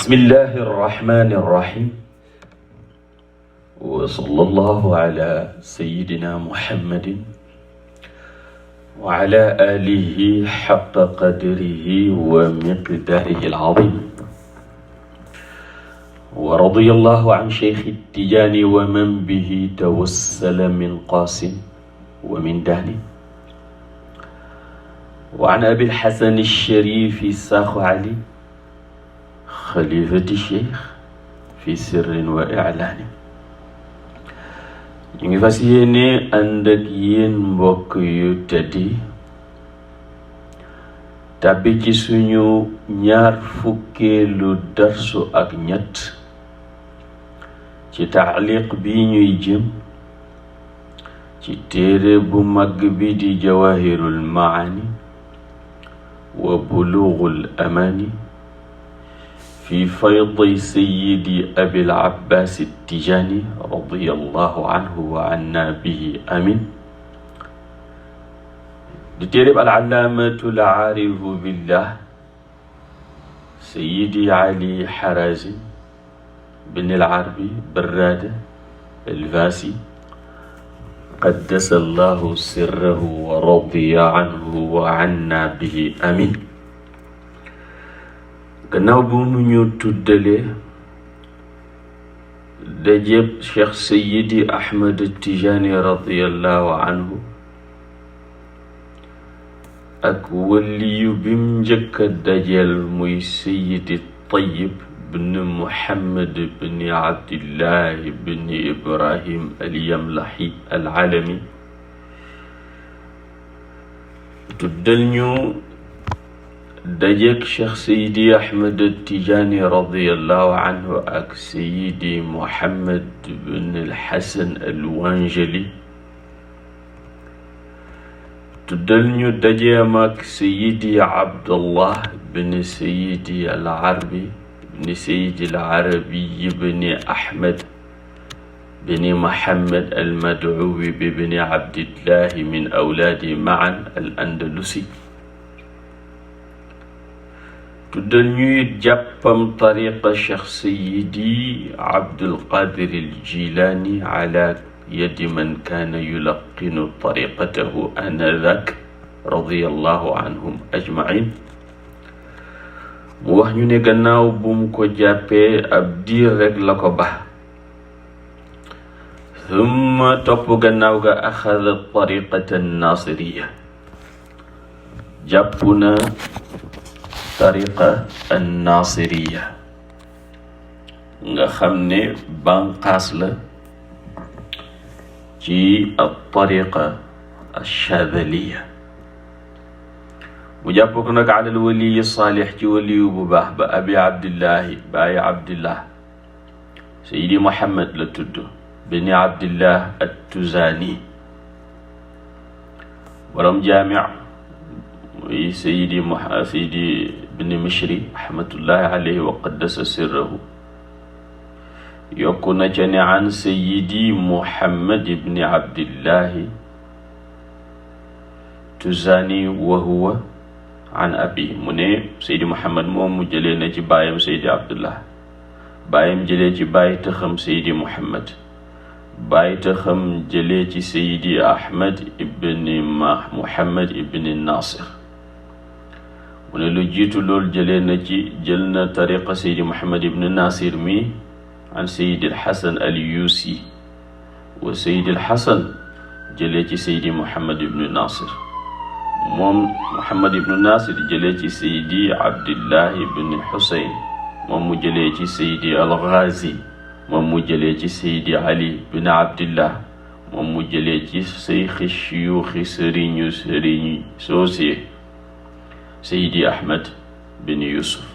bismillahi irrahmani irrahim wa sallallahu ala sayidina muhammadin wa ala alihi haqqa qadrihi wa miqdaarihi al-azim wa radiyallahu an shaykhi tijaani wa man bihi tawassala min qaasin wa min daani wa an abil hasan ash-shariif Sakho Ali xalifati cheikh fi sirrin wa ilaani. ñu ngi fas yéene ànd ak yéen mbokk yu teddi tàbbi ci suñu ñaar fukkeelu darsu ak ñett ci taaliq bi ñuy jëm ci téere bu mag bi di jawahirul maani wa bulughul amani fi faydi sayyidi abil abbaas tijaani radiyallahu anhu wa anna bihi amin di téereb al-allaamatu al-aarifu billah sayyidi ali harazim bin al-arabi barrada al-faasi qaddasa allahu sirrahu wa radiya anhu wa anna bihi amin. gannaaw bu nu ñu tuddalee dajeb cheikh sayidi ahmad tijaani radiallahu anhu ak waliyu bim njëkka dajeel muy sayidi tayyib bin muhammad bin abdillahi bin ibrahim alyamlahi alalami tuddal ñu dajeek cheikh sayidi ahmad tijaani radiallahu anhu ak sayidi muhammad bin alxasan alwanjali tuddal ñu dajeem ak sayidi abdullah bin sayidi alarbi bin sayidi alarabi bin ahmad bin muhammad almadcuwi bin abdillahi min awlaadi maan al andalusi tuddal ñuy jàppam tariqa cheikh sayidi abdul qadir al jilani ala yadi man kaana yulaqinu tariqatahu anadak radiyallahu anhum ajmain mu wax ñu ne gannaaw bum ko jàppee ab diir rek la ko ba thumma topp gannaaw ga axada tariqata nasiriya jàpp na tariqa annasiriya nga xam ne banqaas la ci tariqa alchadaliya mu jàpp ko nag ala alwaliyi saalix ci waliyu bu baax ba abi abdillahi baayi abdillah sayidi muhammad la tudd bini abdillah attuzani borom jaamic muy sayidi bin mishri rahmatullahi alayhi wa qaddasa sirrahu yokku na ca ne an sayidi muhammad ibni abdillahi tuzani wa huwa an abi mu ne sayidi muhammad moom mu jëlee na ci baayam sayidi abdullah baayam jëlee ci baay tëxam sayidi muhammad baay tëxam jëlee ci sayidi ahmad ibni muhammad ibni nasir mu ne lu jiitu loolu jëlee na ci jël na tariqa sayidi muhammad ibn nasir mi an sayidi alxasan alyuusi wa sayidi alxasan jëlee ci sayidi muhammad ibn nasir moom muhammad ibn nasir jëlee ci sayidi abdillahi ibn xusayn moom mu jëlee ci sayidi alghazi moom mu jëlee ci sayidi ali bin abdillah moom mu jëlee ci seyxi shuyuuxi sëriñu soosee sayidi ahmad bin yusuf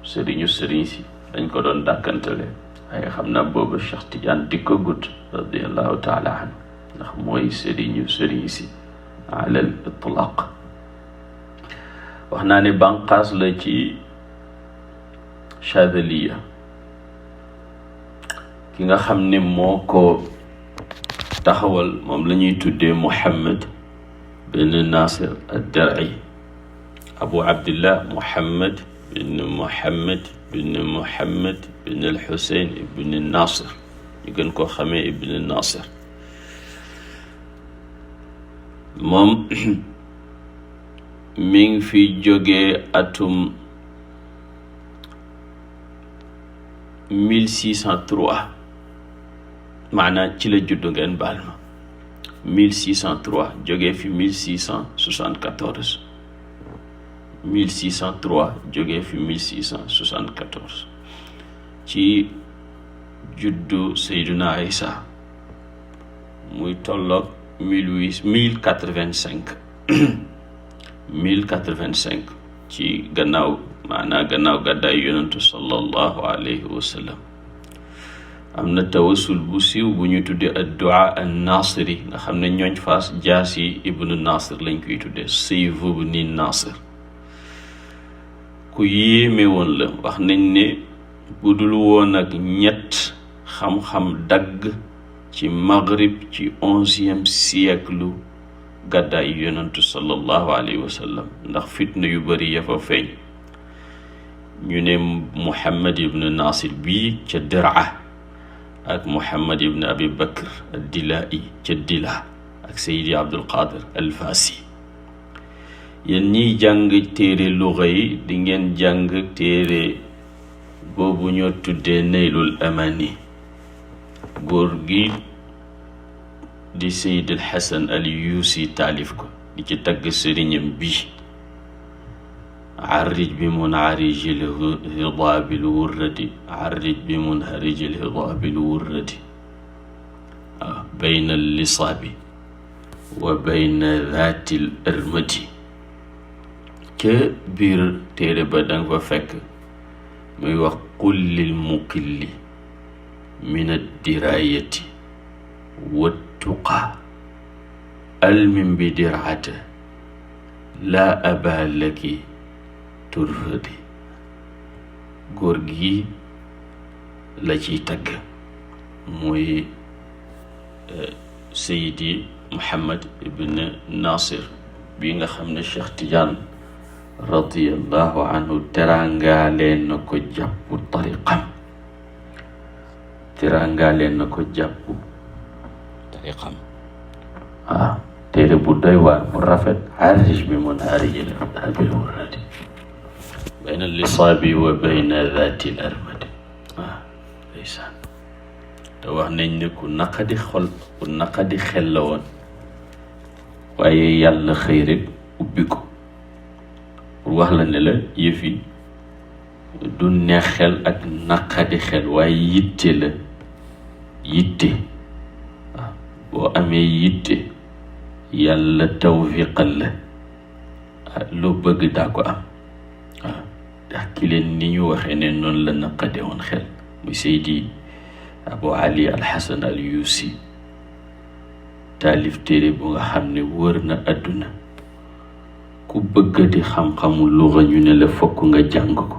sëriñu sëriñ si dañ ko doon dàkkantale waaye xam naa booba cheikh tidiane di ko gudd radiallahu taala anhu ndax mooy sëriñu sëriñ si alal itlaq wax naa ne banqaas la ci chadaliya ki nga xam ne moo ko taxawal moom la ñuy tuddee muhammad bin nasir ad-dar'i abu abdillah muhammad bin muhammad ibn Muhammad ibn al Xuseyn ibn Nasir, ñu gën koo xamee ibn Nasir. moom mi ngi fi jógee atum 1603, maanaam ci la juddu, ngeen baal ma, 1603 jógee fi 1674, 1603 jógee fi 1674 ci juddu Seyduna Isa, muy tolloog 1085 1085 ci gannaaw gàddaay yonentu sallallahu alayhi wa sallam. am na tawasul bu siiw bu ñu tuddee addu'a an nasiri, nga xam ne ñooñ Faas Jaasi ibnu Nasir lañ koy tuddee, Sayf ibnu Nasir. ku yéeme woon la. wax nañ ne bu dul woon ak ñett xam-xam dagg ci maghrib ci 11e siècle gàddaay yonentu sallallahu alayhi wa sallam, ndax fitna yu bari ya fa feeñ. ñu ne Muhammad ibn Nasir bii ca Dir'a, ak Muhammad ibn Abi Bakr ad-Dilaa'i ca Dila, ak Seydi Abdul Qadir al-Fasi. yéen ñiy jàng téere luga yi di ngeen jàng téere boobu ñoo tuddee Naylul Amani. góor gi di Seyd al Hasan al Yuusi taalif ko, di ci tagg sëriñam bi arrij bi munharijil hidaabil wurrati, arrij bi munharijil hidaabil wurrati, bayna lisaabi wa bayna dhaatil armati. ca biir téere ba danga fa fekk muy wax qul lil muqilli min addirayati wattuqa almin bi dirata laa aba laki turfadi. góor gi la ciy tagg muy Seydi Muhammad ibn Nasir bi nga xam ne Cheikh Tidiane radiyallahu anhu terangaaleen na ko jàpp tariqam, terangaaleen na ko jàpp tariqam. téere bu doy waar bu rafet, harij bi munharijil hidaabil wurrati bayna lisaabi wa bayna dhaatil armadi. ndeysaan. te wax nañ ne ku naqadi xel la woon, waaye yàlla xëy rek ubbi ko pour wax la ne la yëf yi du neex xel ak naqadi xel, waaye yitte la. yitte boo amee yitte yàlla tawfiqal la, loo bëgg daa ko am. ndax ki leen ni ñu waxee ne noonu la naqade woon xel muy Seydi Abu Ali al Hasan al Yuusi, taalif téere bu nga xam ne wër na àdduna. ku bëggati xam-xamu luga ñu ne la fokk nga jàng ko.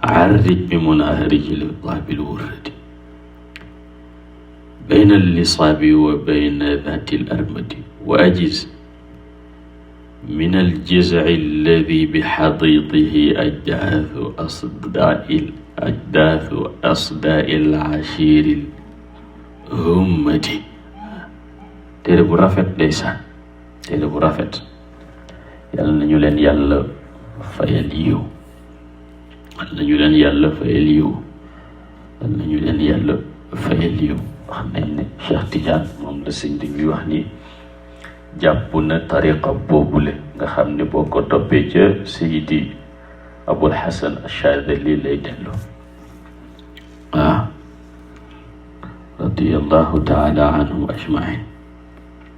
arrij bi munharijil hidaabil wurrati bayna lisaabi wa bayna dhaatil armadi wa ajiz min aljizci alladi bixadiitihi ajdaathu asdaai alcashiri lhummati. téere bu rafet ndeysaan, téere bu rafet. yàlla nañu leen yàlla fayal yiw, yàlla nañu leen yàlla fayal yiw, yàlla nañu leen yàlla fayal yiw. wax nañ ne Cheikh Tidiane moom la sëñ bi wax ni jàpp na tariqa boobule nga xam ne boo ko toppee ca Seydi Abul Hasan Achadili lay dellu. radiyallahu taala anhum ajmain.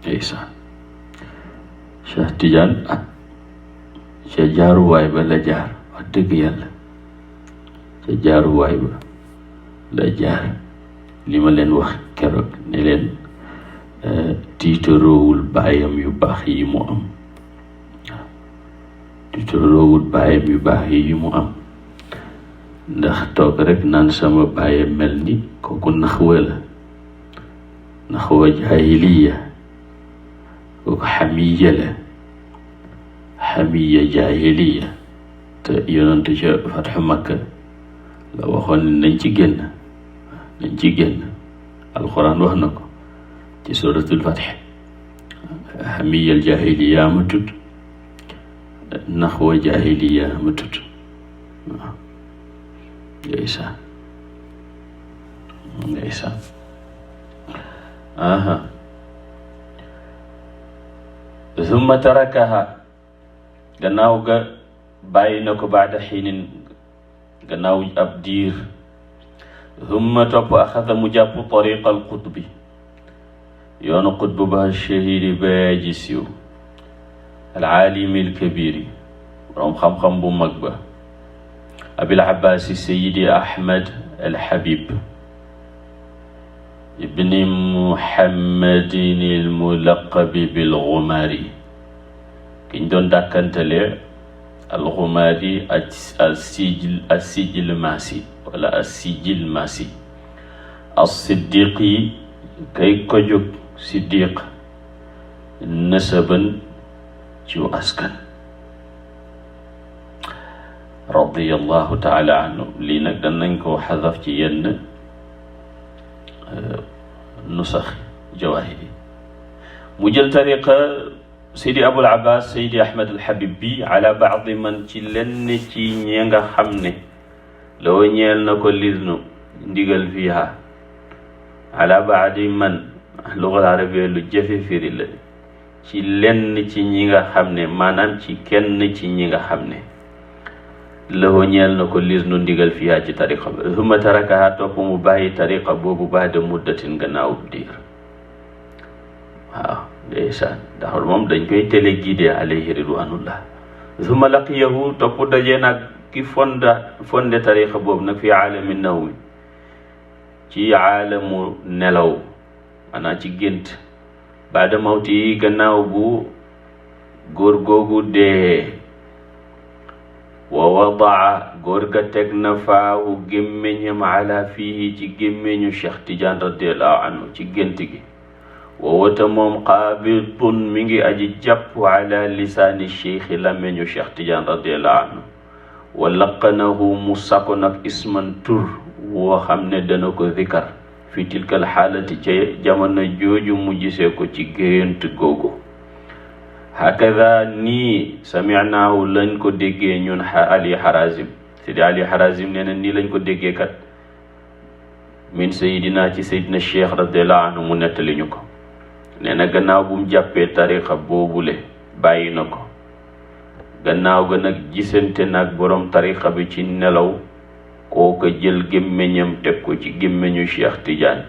ndeysaan. Cheikh Tidiane ca jaaruwaay ba la jaar, wax dëgg yàlla ca jaaruwaay ba la jaar. li ma leen wax keroog ne leen tiitaroowul baayam yu baax yi mu am. tiitaroowul baayam yu baax yi mu am, ndax toog rek naan sama baayam mel ni, kooku naxwa la, naxwa jaahiliya, kooku xamiya la, xamiya jaahiliya. te yonent ca fatxu Makka la waxoon ne nañ ci génn alxuraan wax na ko ci suratul fatih hamiyal jahiliya ma tudd naxwa jahiliya ma tudd waaw ndeysaan aha summa tarakaha gannaaw ga bàyyi na ko baada xiinin gannaaw ab diir summa topp axada mu jàpp tariqa al qutbi yoonu qutb ba shahidi ba ji siiw al aalimi al kabiri borom xam-xam bu mag ba abil abbaasi sayidi ahmad al habib ibni muhammadin al mulaqabi bil gumaari kiñ doon dàkkantale al gumaari as sijil maasi wala as sijil maasi as siddiqi kay ko jóg siddiq nasaban ci askan radiyallahu taala anhu lii nag danañ ko xadaf ci yenn nusax jawaahiri mu jël tariqa Seydi Abul Abbas Seydi Ahmad al Habib bi ala baadi man ci lenn ci ñi nga xam ne loo ñeel na ko lisnu ndigal fiiha ala baadi man lugal arabiya lu jafe firi la ci lenn ci ñi nga xam ne maanaam ci kenn ci ñi nga xam ne loo ñeel na ko lisnu ndigal fiiha ci tariqa ba summa tarakaha topp mu bàyyi tariqa boobu baada muddatin gannaaw diir waaw ndeysaan ndax moom dañ koy téléguidé alayhi ridwanullah summa laqiyahu topp dajee nag ki fonde tariqa boobu nag fi aalami nawmi ci aalamu nelaw maanaam ci gént baada mawti yi gannaaw bu góor googu dee wa wadaa góor ga teg na faahu gémmiñam ala fiihi ci gémmiñu Cheikh Tidiane radiallahu anhu ci gént gi wowata moom qaabitun mi ngi aji jàpp ala lisaani cheikhi làmmeñu Cheikh Tidiane radiallahu anhu wa laqanahu mu sako nag isman tur woo xam ne dana ko zikar fi tilkal xaalati ca jamono jooju mu gisee ko ci gént googu hakada nii saminaahu lañ ko déggee ñun Ali Harazim Sidi Ali Harazim nee na nii lañ ko déggee kat min sayidina ci sayidina cheikh radiallahu anhu mu nettali ñu ko nee na gannaaw bu mu jàppee tariqa boobule bàyyi na ko gannaaw ga nag gisante nag borom tariqa bi ci nelaw kooka jël gémmiñam teg ko ci gémmiñu Cheikh Tidiane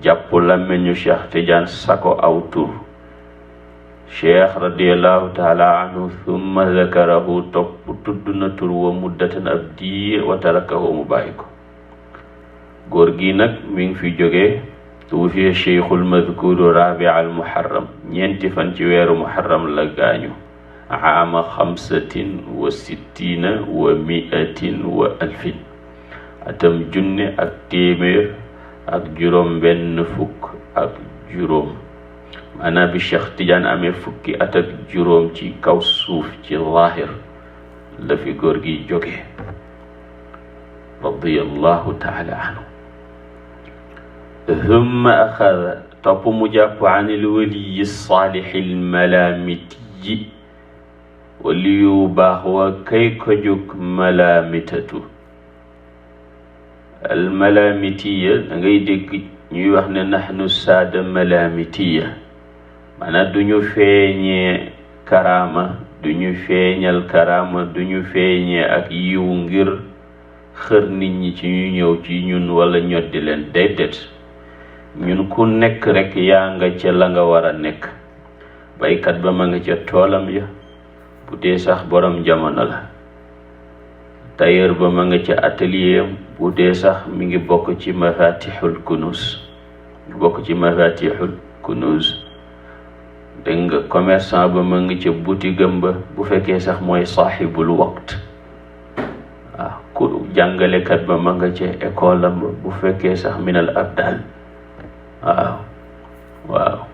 jàpp làmmiñu Cheikh Tidiane sako aw tur cheikh radiallahu taala anhu thumma zakarahu topp tudd na tur wa muddatan ab diir wa tarakahu mu bàyyi ko góor gi nag mi ngi fi jógee tuufiya cheikhul madkuru rabi al muharram ñeenti fan ci weeru muharram la gaañu aama xamsatin wa sittina wa miatin wa alfin atam junne ak téeméer ak juróom benn fukk ak juróom maanaam bi Cheikh Tidiane amee fukki at ak juróom ci kaw suuf ci zaahir la fi góor gi jógee radiyallahu taala anhu thumma axada topp mu jàpp an il waliyi saalixi lmalaamitiyi waliyu baax wa kay ko jóg malaamitatu almalaamitiya da ngay dégg ñuy wax ne naxnu saada malaamitiya maanaam du ñu feeñee karaama du ñu feeñal karaama du ñu feeñee ak yiw ngir xër nit ñi ci ñu ñëw ci ñun wala ñoddi leen déedéet ñun ku nekk rek yaa nga ca la nga war a nekk baykat ba ma nga ca toolam ya bu dee sax borom jamono la tailleur ba ma nga ca atelier am bu dee sax mi ngi bokk ci mafatixul kunuz dégg nga commerçant ba ma ngi ca boutigam ba bu fekkee sax mooy saaxibul waqt waaw ku jàngalekat ba ma nga ca école am ba bu fekkee sax minal abdal waaw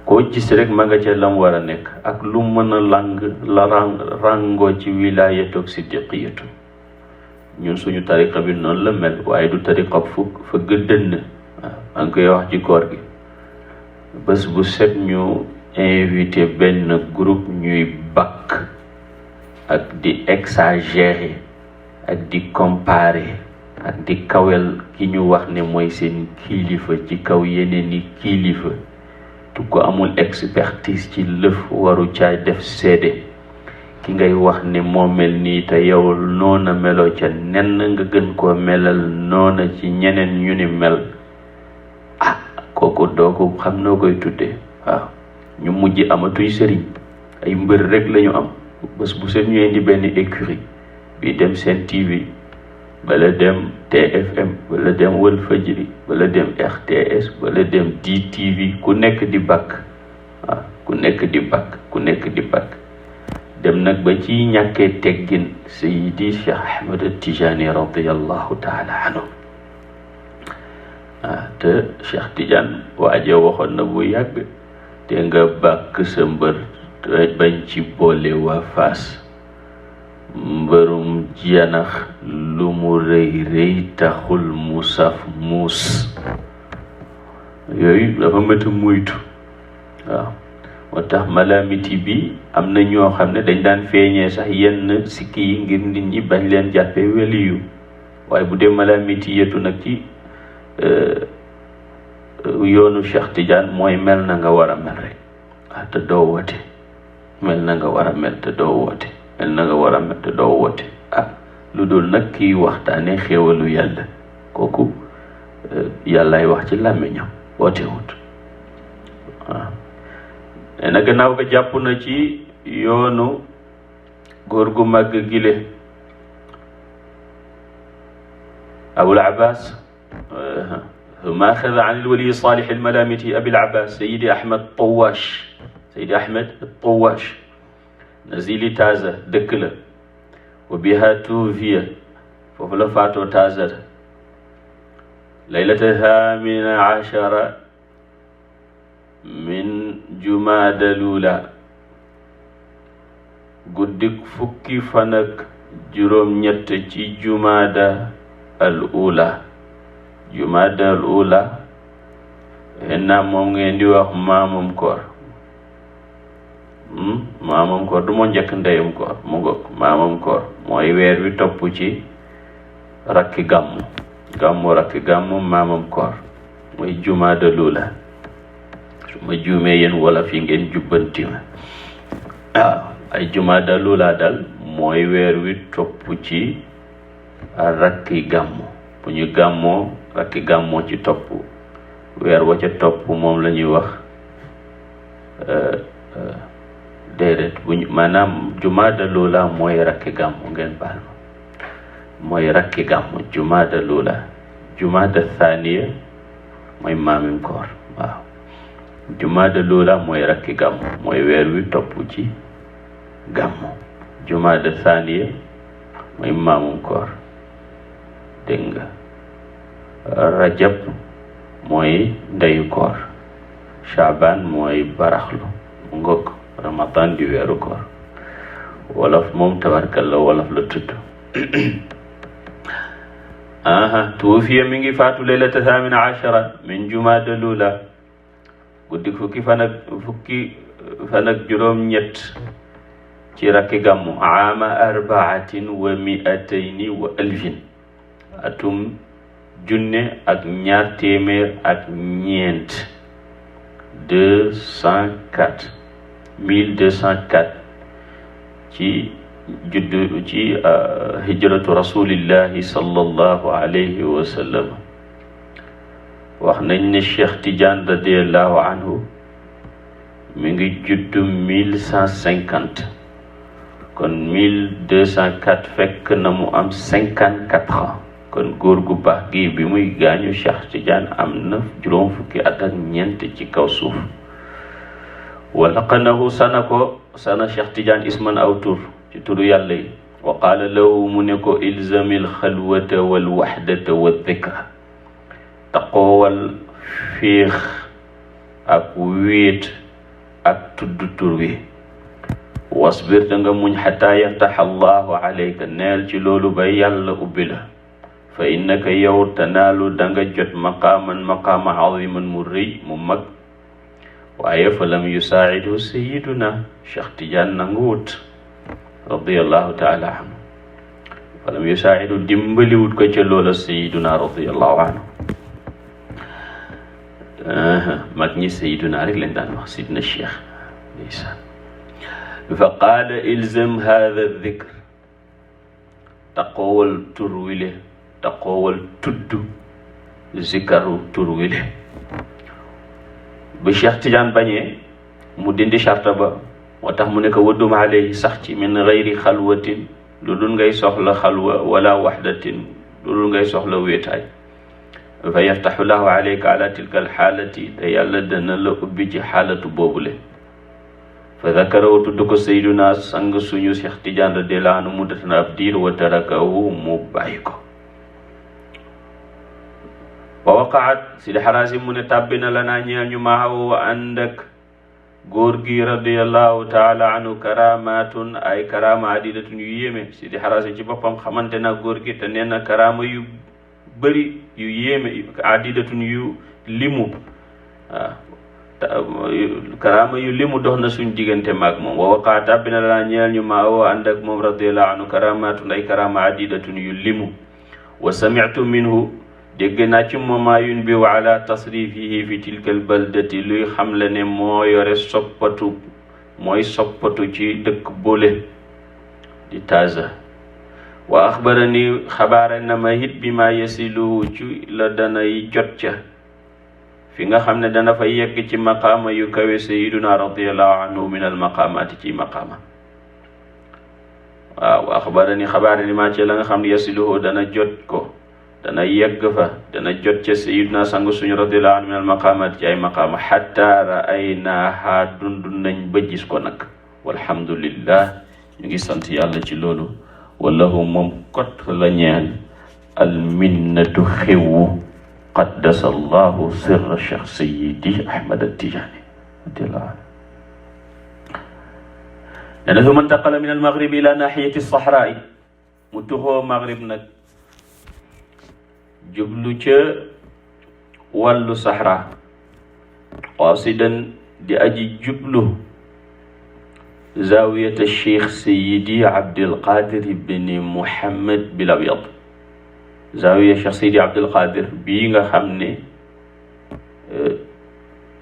ku koo gis rek ma nga ca lam war a nekk ak lu mën a ràngoo ci wilaayatu ak siddiqiyatu. ñun suñu tariqa bi noonu la mel, waaye du tariqa fa gëddën. waaw maa ngi koy wax ci koor gi, bés bu set ñu invité benn groupe ñuy bakk ak di exagérer ak di comparer ak di kawel ki ñu wax ne mooy seen kilifa ci kaw yeneen i kilifa. tu ko amul expertise ci lëf waru caa def seede. ki ngay wax ne moo mel nii te yow noona meloo ca nen nga gën koo melal noona ci ñeneen ñu ni mel, kooku doo ko xam noo koy tuddee. waaw ñu mujj amatuy sëriñ, ay mbër rek lañu am. bés bu seen ñu indi benn écurie bi dem Sen TV, bala dem TFM, bala dem Walfadjri, bala dem RTS, bala dem DTV, ku nekk di bakk. waaw ku nekk di bakk dem nag ba ci ñàkkee teggin Seydi Cheikh Ahmed Tijani radiyallahu taala anhu. te Cheikh Tidiane waaje waxoon na bu yàgg, te nga bàkk sa mbër bañ ci boole waa Faas. mbërum janax lu mu rëy rëy taxul mu saf muus. yooyu dafa mët a muytu. waaw moo tax malamiti bi am na ñoo xam ne dañ daan feeñee sax yenn sikki yi ngir nit ñi bañ leen jàppee weliyu, waaye bu dee malamiti yetu nag ci yoonu Cheikh Tidiane mooy mel na nga war a mel rek. te doo woote. mel na nga war a mel te doo woote. mel na nga war a mel te doo woote. lu dul nag kiy waxtaane xéewalu yàlla, kooku yàllaay wax ci làmmiñam, woote wut. waaw nee na gannaaw ga jàpp na ci yoonu góor gu màgg gile Abul Abbas, ma axada an alwali salih almalamiti Abil Abbas Seydi Ahmed Tawash. Seydi Ahmed Tawash nazili Taza dëkk la, wa biha tuufiya, foofu la faatoo Taza laylata thamina ashara min jumaada lula, guddik fukki fan ak juróom-ñett ci jumaada al ula. jumaada al ula xenna moom ngeen di wax maamam koor. maamam koor du moo njëkk ndeyam koor, mu ngoog maamam koor mooy weer wi topp ci rakki gàmmu rakki gàmmu maamam koor mooy jumaada lula. su ma juumee yéen wala fi ngeen jubbanti ma. ay jumaada lula dal mooy weer wi topp ci rakki gàmmu. bu ñu gàmmoo rakki gàmmoo ci topp, weer wa ca topp moom la ñuy wax déedéet maanaam jumaada lula mooy rakki gàmmu, ngeen baal ma, mooy rakki gàmmu jumaada lula. jumaada thaniya mooy maamim koor. waaw jumaada lula mooy rakki gàmmu, mooy weer wi topp ci gàmmu. jumaada thaniya mooy maamum koor. dégg nga rajab mooy ndeyu koor. Shaaban mooy baraxlu. mu ngoog Ramadan di weeru koor. wolof moom tabarkalla wolof la tudd. tuufiya mi ngi faatu leylata thamina ashara min jumaada lula, guddi fukki fan ak juróom-ñett ci rakki gàmmu. aama arbaatin wa miatayni wa alfin, atum junne ak ñaar téeméer ak ñeent. 1204 ci juddu ci hijratu rasulillahi sallallahu alayhi wa sallam. wax nañ ne Cheikh Tidiane radiallahu anhu mi ngi juddu 1150, kon 1204 fekk na mu am 54 ans. kon góor gu baax gi bi muy gaañu Cheikh Tidiane am na juróom fukki at ak ñeent ci kaw suuf. walaqanahu sana Cheikh Tidiane isman aw tur ci turu yàlla yi. wa qaala lahu mu ne ko ilzamil xalwata wal waxdata wa dhikra, taqoowal féex ak wéet ak tudd tur wi wasbir da nga muñ xataa yaftax allahu alayka neel ci loolu ba yàlla ubbi la fa innaka yow tanaalu da nga jot maqaama aziman mu rëy mu mag waaye fa lam yusaacidu sayiduna Cheikh Tidiane nanguwut radiallahu taala anhu fa lam yusaacidu dimbaliwut ko ca loola sayiduna radiallahu anhu mag ñi sayiduna rek leen daan wax sidna Cheikh ndeysaan fa qaala ilzam hada dikr taqoowal tur wile taqoowal tudd zikaru tur wile ba Cheikh Tidiane bañee mu dindi charta ba moo tax mu ne ko waddum alayhi sax ci min gayri xalwatin lu dul ngay soxla xalwa wala waxdatin lu dul ngay soxla wéetaay fa yaftaxu lahu alayka ala tilka alxaalati te yàlla dana la ubbi ci xaalatu boobule fa dakarahu tudd ko sayduna sang suñu Cheikh Tidiane radiyallahu anhu muddatan ab diir wa tarakahu mu bàyyi ko wa waqaat Sidi Xaraasi mu ne tàbbi na lanaa ñeel ñu maaw ànd ak góor gi radiyallahu taala anhu karamatun ay karama adidatun yu yéeme Sidi Xaraasi ci boppam xamante na góor gi te nee na karama yu bëri yu yéeme adidatun yu limu karama yu limu dox na suñ diggante maag moom wa waqaat tàbbi na lanaa ñeel ñu maaw ànd ak moom radiyallahu anhu karamatun ay karama adidatun yu limu wa sami'tu minhu dégg naa ci moomaa yun bi wa ala tasrifihi fi tilka albaldati luy xam le ne moo yore soppatu mooy soppatu ci dëkk boole di Taza wa axbarani xabaare na ma it bi ma yasiluhu ci la danay jot ca fi nga xam ne dana fa yegg ci maqaama yu kawe sayiduna radiallahu anhu min almaqaamaati ci maqaama waaw wa axbarani xabaare ni ma ci la nga xam ne yasiluhu dana jot ko dana yegg fa dana jot ca sayiduna sang suñu radiallahu anhu min al maqamat ci ay maqaama xatta ra'aynaaha dund nañ ba gis ko nag walhamdulillah ñu ngi sant yàlla ci loolu wallahu moom kot la ñeel al minnatu xewu qaddasa allahu sirra cheikh sayidi ahmad atijani radiallahu anhu nena summa intaqala min al maghrib ila nahiyati sahraai mu tuxoo maghrib nag jublu ca wàllu saxra qasidan di aji jublu zawiyata cheikh sayidi abdulqadir ibni muhammad bil abyad zawiya cheikh sayidi abdulqadir bii nga xam ne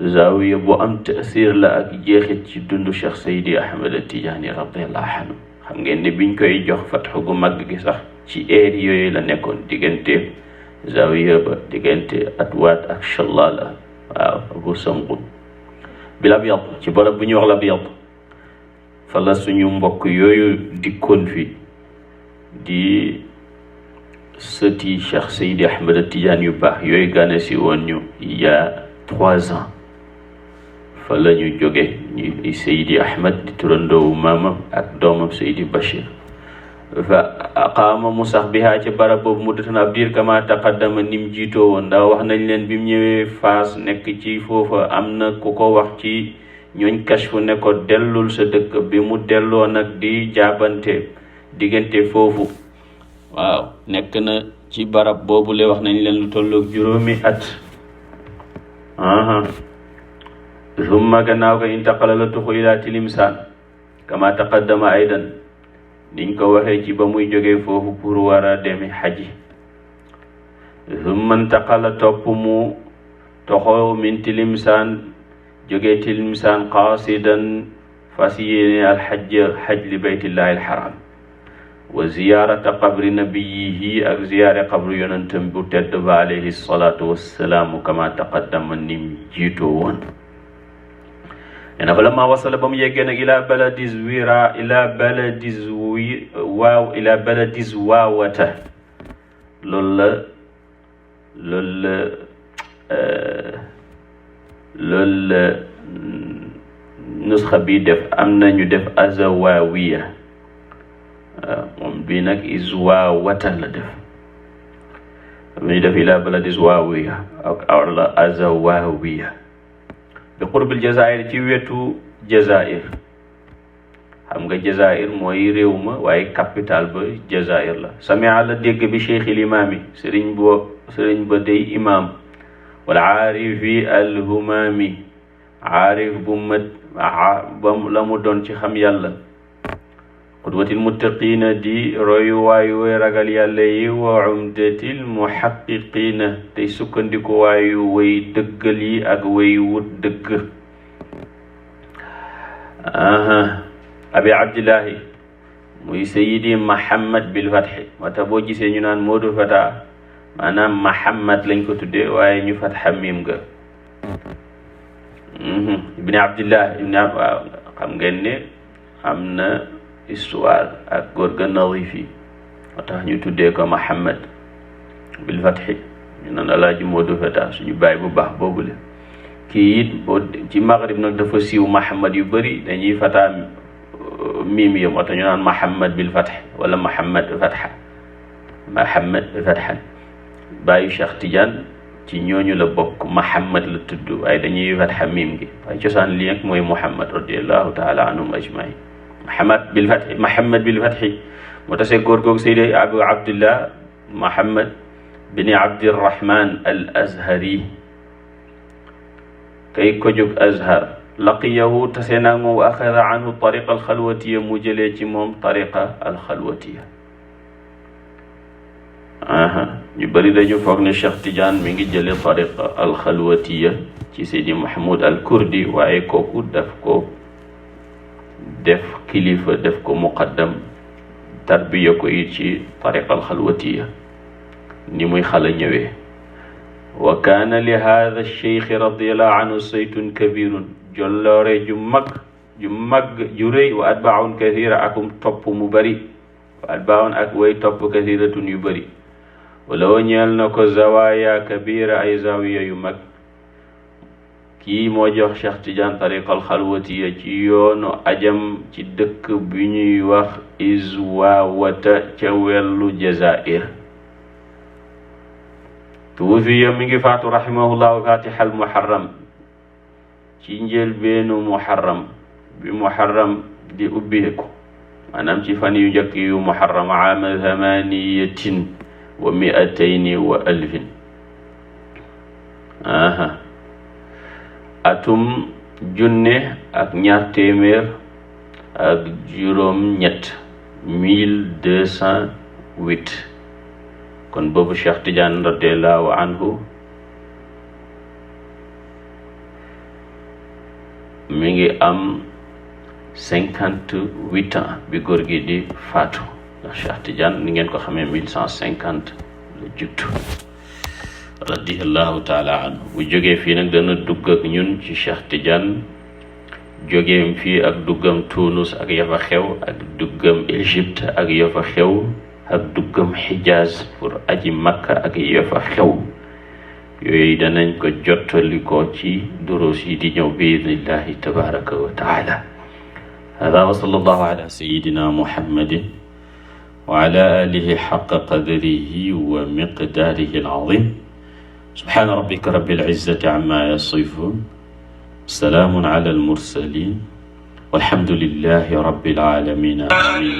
zawiya bu am taasir la ak jeexit ci dundu cheikh sayidi ahmad atijani radiallahu anhu xam ngeen ne biñ koy jox fatxu gu mag gi sax ci eer yooyu la nekkoon diggante zawiya ba diggante atwaat ak shallala waaw abu sanqud bil abyad ci barab bu ñuy wax la abyad fa la suñu mbokk yooyu dikkoon fi di sëti cheikh sayidi ahmad tidiane yu baax yooyu gane si woon ñu il y a 3 ans fa la ñu jóge ñu sayidi ahmad di turandoowu maamam ak doomam sayidi bachir fa aqaama mu sax bihaa ca barab boobu muddatan ab diir kama taqaddama nim jiitoo woon ndax wax nañ leen bi mu ñëwee Faas nekk ci foofa am na ku ko wax ci ñooñ kashfu ne ko dellul sa dëkk bi mu delloo nag di jaabante diggante foofu waaw nekk na ci barab boobu le wax nañ leen lu tolloog juróomi at summa gannaaw ko intaqala la tuxu ila Tilimsaan kama taqaddama aydan niñ ko waxee ci ba muy jógee foofu pour war a demi xaji summa intaqala topp mu toxoo min Tilimsaan jógee Tilimsaan qaasidan fas yéene alxajj xaj li baytillahi alxaram wa ziyaarata qabri nabiyihi ak ziyaare qabru yonentam bu tedd ba alayhi salaatu wassalaamu kama taqaddama nim jiitoo woon ena fa lamma wasala ba mu yeggee nag ila baladi waawata loolu la nusxa bi def am nañu def azawawiya moom bii nag izwaawata la def am nañu def ila baladi waawia ak la azawawiya bi qurbil jazair ci wetu Jazair. xam nga Jazair mooy réew ma waaye capital ba Jazair la. samia la dégg bi cheikhil imaami sëriñ ba day imaam wala aarifi alhumaami aarif bu mat la mu doon ci xam yàlla qudwatil muttaqiina di royu waayu way ragal yàlla yi wa umdatil muhaqqiqiina tey sukkandiku waayu way dëggal yi ak way wut dëgg. abi abdillahi muy sayidi Mahamad bil fatxi moo tax boo gisee ñu naan Moodu Fata maanaam Mahamad lañ ko tuddee waaye ñu fatxa miim ga. ibni abdillah waaw xam ngeen ne am na histoire ak góor ga Nadifi moo tax ñu tuddee ko Mahamad bil fatxi ñu naan alaaji Moodu Fata suñu baay bu baax boobule. kii it boo ci Maghrib nag dafa siiw Mahamad yu bëri dañuy fataa miim yi moo tax ñu naan Mahamad bil fatx wala Mahamad fatxa Mahamad fatxan. bàyyi Cheikh Tidiane ci ñooñu la bokk Mahamad la tudd waaye dañuy fatxa miim gi waaye cosaan li nag mooy Muhammad radiallahu taala anhum ajmain. Mahamad bil fatxi moo tasee góor googu Seydi Abu Abdillah Mahamad bini Abdirahman al Azhari kay ko jóg Azhar laqiyahu tase naag moom wa axada anhu tariqa alxalwatiya mu jëlee ci moom tariqa alxalwatiya. ñu bëri dañu foog ne Cheikh Tidiane mi ngi jëlee tariqa alxalwatiya ci Seydi Mahmoud al Kurdi waaye kooku daf ko def kilifa def ko muqaddam tarbiya ko it ci tariqa alxalwatiya ni muy xala ñëwee. wa kaana li haada cheikh radiallahu anhu saytun kabirun jolloore ju mag ju rëy wa atbaaun kathira akum topp mu bëri wa atbaaun ak way topp kathiratun yu bëri wala wa ñeel na ko zawaya kabira ay zawiya yu mag. kii moo jox Cheikh Tidiane tariqal xalwatiya ci yoonu ajam ci dëkk bi ñuy wax Izwawata ca wellu Jazair. tuwufiya mi ngi faatu rahimahullahu fatihal muharram ci njëlbeenu muharram bi muharram di ubbeeku maanaam ci fan yu njëkk yu muharram aama thamaniyatin wa mi'atayni wa alfin. atum junne ak ñaar téeméer ak juróom ñett 1208 kon boobu Cheikh Tidiane radiallahu anhu mi ngi am 58 ans bi góor gi di faatu ndax Cheikh Tidiane ni ngeen ko xamee 1150 la juddu radiallahu taala anhu. bu jógee fii nag dana dugg ak ñun ci Cheikh Tidiane jógeem fii ak duggam Tunus ak yafa xew ak duggam Égypte ak yafa xew ak duggam Xijaaz pour aji Makka ak yafa xew yooyu danañ ko jottalikoo ci duruus yi di ñëw bi idnillahi tabaraka wa taala. hada wa sallallahu ala sayidina muhammadin wa ala alihi xaqa qadrihi wa miqdaarihi al-azim. subhaana rabbika rabbil izzati amma yasifun salaamun ala al-mursalin walhamdulillahi rabbil alamin. amin.